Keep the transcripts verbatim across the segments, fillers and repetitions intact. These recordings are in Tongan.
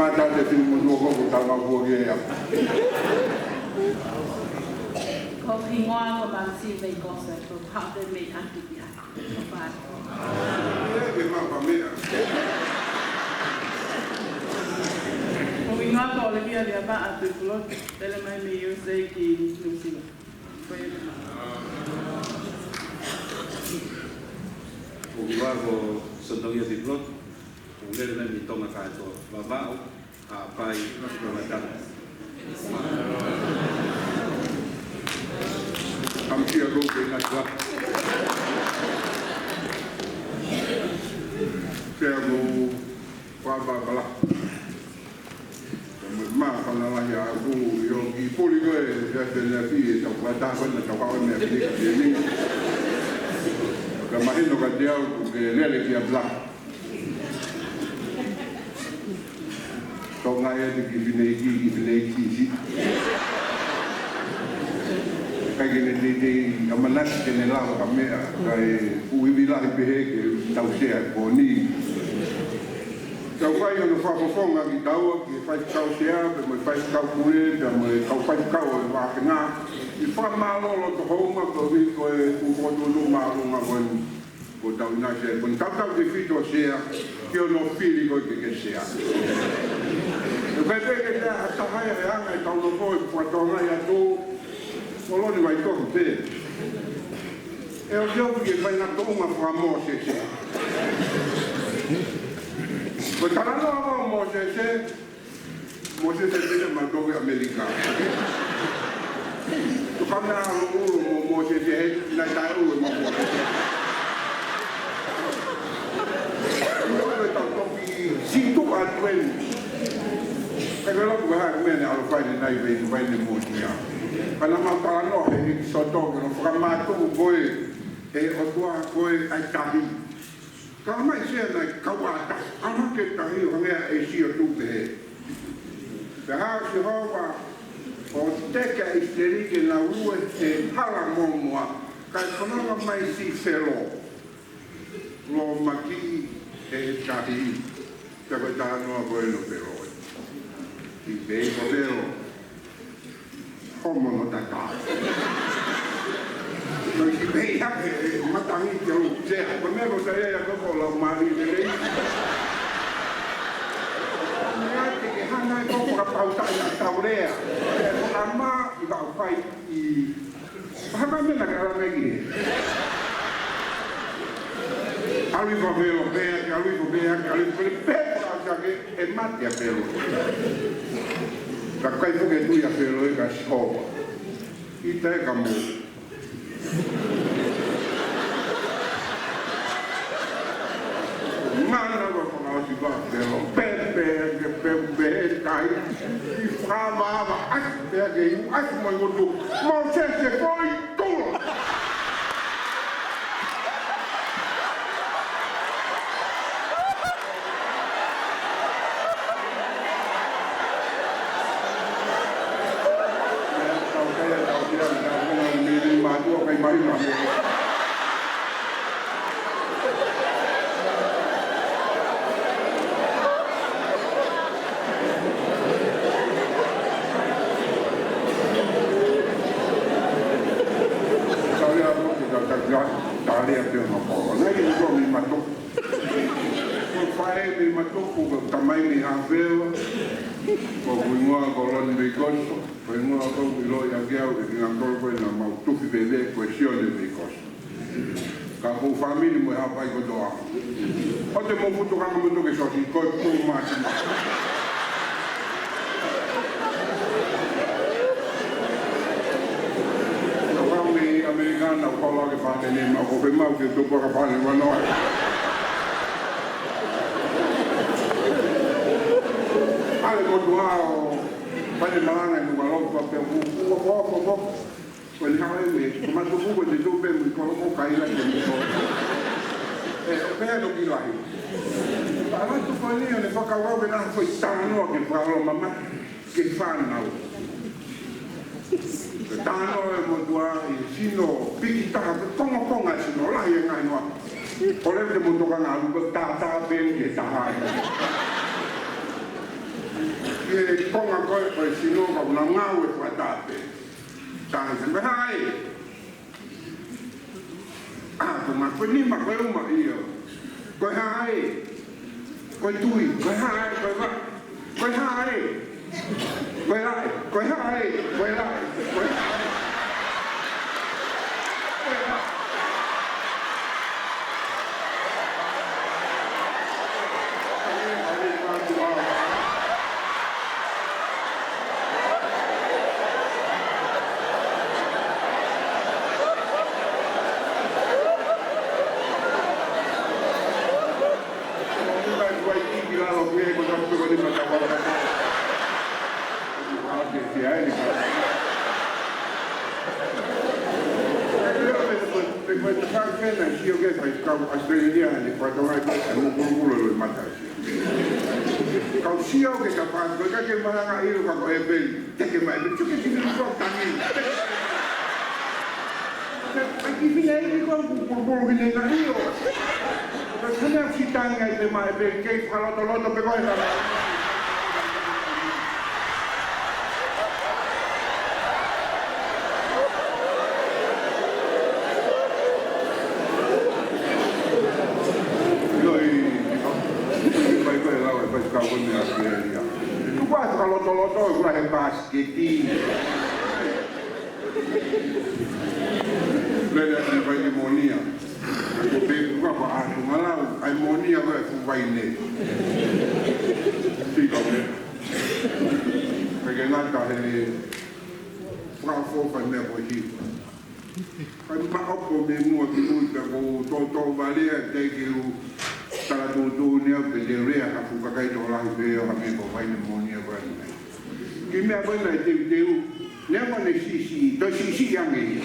Mata te tini mo nuo ko ko tama ko ke ia. Ko hingoa ko Maxine Veikosa, ko Hawke mei Atikia. Ko Fai. Ia, ke mapa mea. Ko hingoa ko Olivia Liapaʻa Tukulot, lele mai mei U S A ki New Zealand. Ko ia. Ko hingoa ko Sotongia Tukulot, ʻoku lele mai mei Tonga kātoa. Vavaʻu, Haʻapai, Tonga Tama. Kam kia kou ke na tua. Pea mo Papa Bala. Mo ma pana lahi a ku yo ki poli ko e, ya te na pi e tau kata ko na tau kau me a pili ka te ni. Ka mahino ka te au ku ke lele ki a Bala. Tō ngai atu ki Fineiki, ki Fineiki si. Kai ke ne teitei ʻamanaki ke ne lava ka meʻa, kai ʻuivi lahi pehē ke tau sea ko ni. Tau fai hono fakafofonga ki taua, ki he faifekau sea, pea mo e faifekau pule, pea mo e kau faifekau ʻo e vāhenga. ʻI fakamālō loto hounga, ko e, ko e, ko e, ko e, ko e, ko e, Ko tau na sea, ko tau tau ke fito sea, ki hono fili ko ke ke sea. ʻE kai pē ke sea ha taha ia ʻe anga e tau no ko e fua tō ngai atu, ko loni vai tō ke pē. ʻE o sea ke fai na tō ma fua mo se se. Ko tala no mo se se, Mōsese pē ia ma tō ki ʻAmelika. Tō ka mea ʻalu ʻulu mo Mōsese he, naʻe taʻeʻulu mo Mōsese. Mo e tau toki situ atu eni. ʻE ka laku ka hake mene ʻalu fai ne nai vei, fai ne mōtia. Ka na ma talanoa he ʻEkisoto ke no fakamātuku ko e, ʻe ʻOtua ko e ʻai tahi. Ka mai sea nai kau ata, ama ke tahi ʻo hangē ʻa ʻEsio tupe he. Pea hā Sihova ʻo teke ʻa ʻIsileli ke nau lue he hala mōmoa, kae fononga mai si Felo, lōmaki he tahi, pea ko e talanoa ko ē no Felo. Ki pei ko Felo. Homo no tata. No ki pei hake, e, matangi ke u, sea, ko mea ko sa ia ko ko lau mali lelei. Mea te ke hanga e ko fakapauta ʻi a taulea. E, ko ama i ka fai i. Hanga mena ka la megi. ʻAlu i Felo pea, ʻalu i Felo pea, ʻalu i Felo pea, ʻe mate ʻa Felo. Ka kai foke tui ʻa Felo ʻe ka Sihova. ʻIta e ka mo. Mana wa fakaʻosi wa Felo. Pepe, ke pepe, kai. I fakaava, ava, ʻasi, pea ke iu, ʻasi mai ngotu. Mōsese foʻi. Tula. Tau kei, tau kei, tau kei, mei, mei, mātuʻa, kai, mai, mai. Tale a mo te tau taki ai, tale a te ono ko. Nai ke ko mi mato. Ko fai mi mato ko tamai mi Haveo. Ko hingoa ko Loni Veikoso. Ko hingoa ko ʻIlo ia ke au, ke ngā tolo ko e na mau tufi veve ko e Sione Veikoso. Ka ko fāmili mo e Haʻapai kotoa. ʻO te mo futu kanga mo toke sosi, ko e pū māsima. Ko fāmili ʻAmelika na, ko la ke fāmili ma, ko fe mau ke tupu ka fāmili ma noa. Ale mo tuʻa ʻo, fale malanga i nuka loko, pe ku, ku, ku, ku, ku. Ko ni hawa e me, ko matu ku ko te tō pe mo ko ko kai la te mo. E, o pe no ki lahi. Ala tu ko ni o ne fakawau ke na ko i tano ke falo mama, ke fānau. Ke tano e mo tua i sino, piki taha, kongo konga sino, lahi e ngai noa. Ko le te mo toka ngā luka, tā, tā, pe, ke taha. e konga ko ē ʻo e sino ka ʻoku nau ngāue fakataha pē. Taha se meʻa ē. ʻA, ko e ngaahi ko e nima, ko e uma ʻio. Ko e hā ē? Ko e tui, ko e hā ē? Ko e va-, ko e hā ē? Ko e laʻe, ko e hā ē? Ko e laʻe, ko e hā ē? Ko e hā ē? Kau sio ke ka fānau, ko e ka ke mahanga ʻilo ka ko e pei, te ke mai, te ke tini ko tangi. Ka ki pina ʻi ko ku pulu pulu hine na ʻio. Ka tana si tangi ai te mai pei, ke fakalotoloto pē ko e hana. Io, i, i, i, pai ko e lau, e pai kau ko e meʻa ko ē ia. Tuku atu fakalotoloto, ʻoku lahi e pāsiketi. Lele atu e vai ni moʻoni ia. Ko pē kuka pa atu ngalau, ʻai moʻoni ia ko e fuʻu vai ni. Tika me. Pea ke ngata he, fakaʻofoʻofa e meʻa ko ē. Kae maʻopo mei muʻa ki mui pea ʻoku ou toutou vale ʻa e tēkeu tala tūtū ni au pe te lea ha fuʻu kakai tokolahi pē ʻo ha meʻa ko e vai ni moʻoni ʻa e vai ni. Ki he meʻa ko ē naʻe teuteu, naʻe ʻoku ne siʻisiʻi, toe siʻisiʻi ange ia.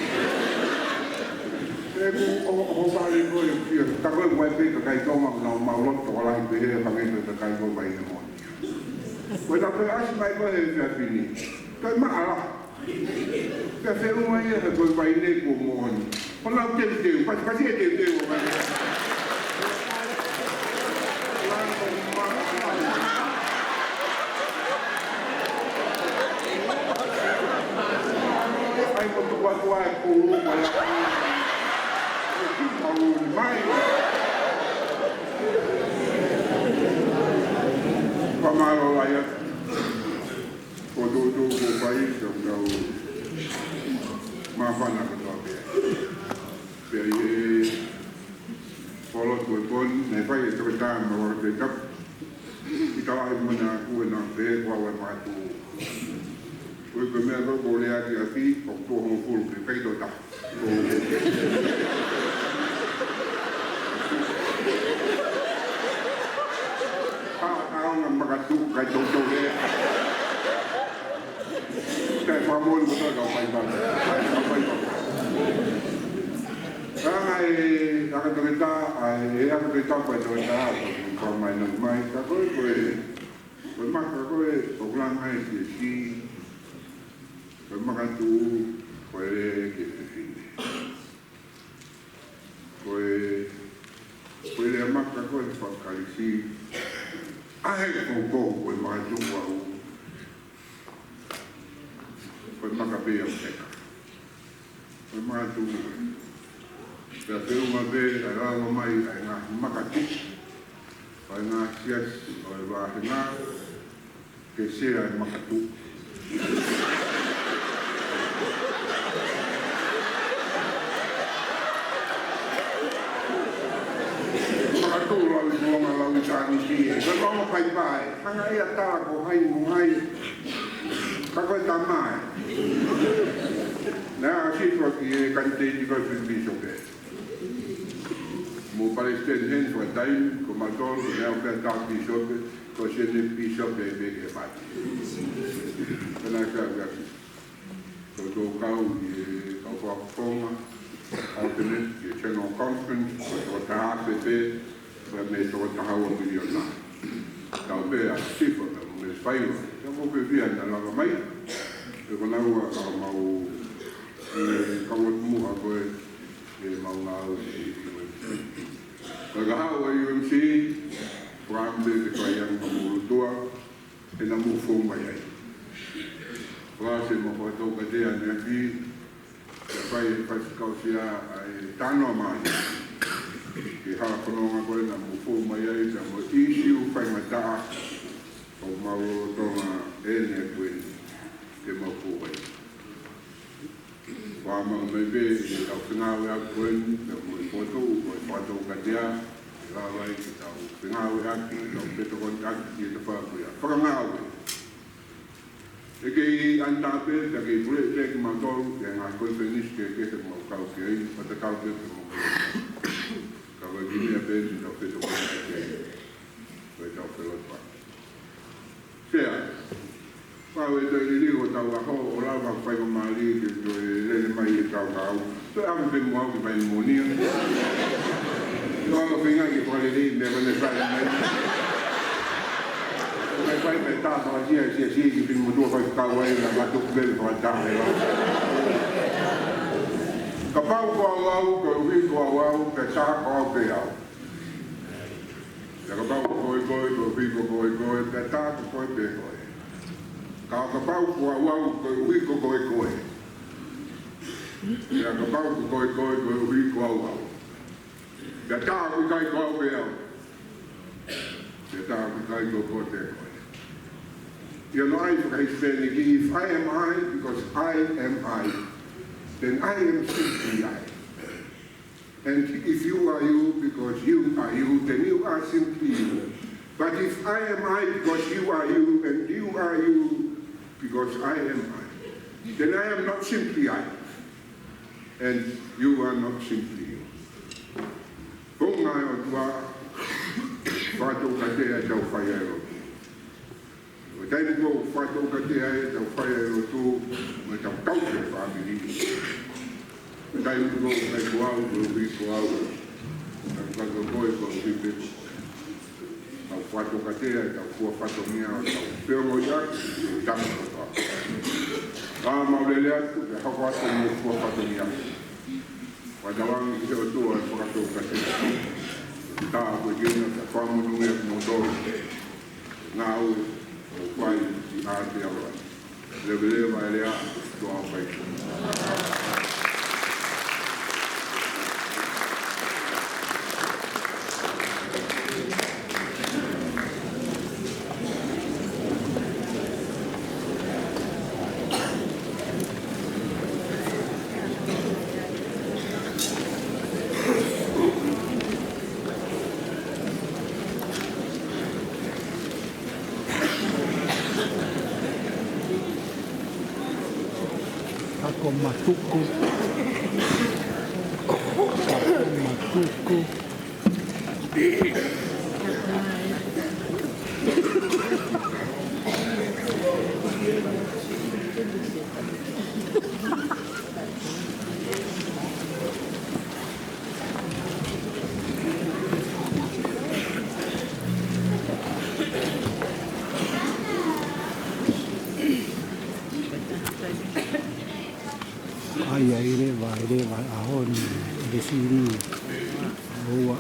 ʻE ku ʻo, ʻo vale ko e fia, ka ko e vai pē kakai Tonga ʻoku nau maʻu loto tokolahi pē ʻo ha meʻa ko e kakai ko e vai ni moʻoni. Ko e tapu ʻasi mai ko e he fia fini. Toe maʻala. Pea feʻunga ia he ko e vai ni kuo moʻoni. Ko lau teuteu, pasi, pasi e teuteu o vai ni. ʻAi mo tuku atu ʻa e pulu, ko e lau. Mau mai. Fakamālō lahi atu. Ko e toutou ko e fai, ka tau māfana kotoa pē. Pea ʻi he polo ko e poni, naʻe fai e toketā mo e toketā. ʻI talaʻi mo na ku e na pē, ko au e mātuʻa. Ko e ko e meʻa ko e ko lea ki ʻapi, ʻoku tō hongofulu pē, kai tō taha. Ka, ka ʻaonga makatuʻu kai toutou lea. Kai fakamoʻoni ko e kau fai papa. Kai fai papa. Ka ʻai, ʻaka toketā, ʻai, ʻaka toketā, ʻaka toketā, ʻaka mai na mai, ka ko e, ko e, ko e maka ko e, ko e langa e siasi. Ko e makatuʻu, ko e lea ki he fefine. Ko e, ko e lea maka ko e fakakalisi. ʻA e koukou ko e makatuʻu au. Ko e maka pē au seka. Ko e makatuʻu. Pea feʻunga pē ʻa e lava mai ʻa e ngaahi makatuʻu. ʻA e ngaahi siasi, ʻa e vāhenga. Ke sea e makatuʻu. Makatuʻu lau i kuonga lau i tāniti ē. Ka lau paipai. Hanga ia tā ko hai mo hai. Ka ko e tamai. Naʻe ʻasi fua ki he kanitēniti ko e Filipiso pē. Mo Palesiteni heni ko e taimi, ko mautolu, ko e au pē tā pīsope, ko e sene pīsope ʻe pē ke mate. Pena ka ka. Ko tō kau ʻi he kau fakafofonga, alternate, ʻi he General Conference, ko tō taha pē pē, ko e me tō taha ua miliona. Tau pē ʻa sifa, pē mo me faiva. Ka mo pē fia na lava mai, pē ko na ua ka mau, ʻi he kau muʻa ko e, ʻe mau ngāue ʻi he U M C. Ko e kahaʻu ʻa e U M C, fakaʻamu pē ke fai ange ka mou lotua, He naʻa mou fou mai ai. Fakase mo Fakatoukatea ʻaneafi, ke fai e faifekau sea ʻa e talanoa mai ki he hala fononga ko ē naʻa mou fou mai ai, pea mo e ʻīsiu faingataʻa ʻoku mau lolotonga ʻene ko eni ke mau fou ai. Fakamālō mai pē ʻi heʻetau fengāueʻaki ko eni, pea mo e fokotuʻu ko ē ʻa Fakatoukatea, ʻe lava ai ke tau fengāueʻaki, tau fetokoniʻaki ki he tafaʻaki ko ia. Fakangāue. ʻE kei ʻanitā pē, pea kei puleʻi pē kimautolu ki he ngaahi konifelenisi kehekehe ʻoku mau kau ki ai, pea tatau pē mo e kau ki he meʻa pē ʻoku tau fetokoniʻaki ai. Ko ʻetau felotapa. Sea, pau ʻe toe liliu hotau ʻaho, ʻo lava faingamālie ke toe lele mai ʻetau kau. Toe ʻave pē mo au ke fai moʻoni. Toe ʻave pē ngai ke fakalelei meʻa ko eni fai mai. Fai fai pē tā fakasia, sia, sia, ki pini motua fai kau ai, na matu pē fakataha e lau. Kapau ko au au, koeʻuhi ko au au, pea tā ko au pē au. Pea kapau ko koe koe, koeʻuhi ko koe koe, pea tā ko koe pē koe. Ka kapau ko au au, koeʻuhi ko koe koe. Pea kapau ko koe koe, koeʻuhi ko au au. Pea tā ʻoku ʻikai ko au pē au. Pea tā ʻoku ʻikai ko koe pē koe. ʻI hono ʻai fakaHisipāniki, if I am I, because I am I, then I am simply I. And if you are you because you are you, then you are simply you. But if I am I because you are you, and you are you because I am I, then I am not simply I, and you are not simply you. Founga ʻo e ʻOtua, Fakatoukatea ʻetau fai ʻa e lotu. Ko e taimi ko ē ʻoku Fakatoukatea ai ʻetau fai ʻa e lotu, mo ʻetau tauhi e fāmili. Ko e taimi ko ē ʻoku ʻikai ko au, koeʻuhi ko au. Tau ka ko koe, koeʻuhi pē ko koe. Tau Fakatoukatea ʻetau fua fatongia, ʻo tau feongoʻiʻaki, ʻo tau kotoa. Ka mau lele atu, ke hoko atu mo e fua fatongia. Fakatauange ki he ʻOtua ʻa e Fakatoukatea. Tā ko e kena, ka fakamonūʻia kimoutolu. Ngāue ʻoku fai ʻi Aotearoa. Leveleva e lea, toa fai. Ako matuku. Ako matuku. ʻAi, ʻai leva, ʻai leva, ʻaho ni, ʻe fili, ʻoua.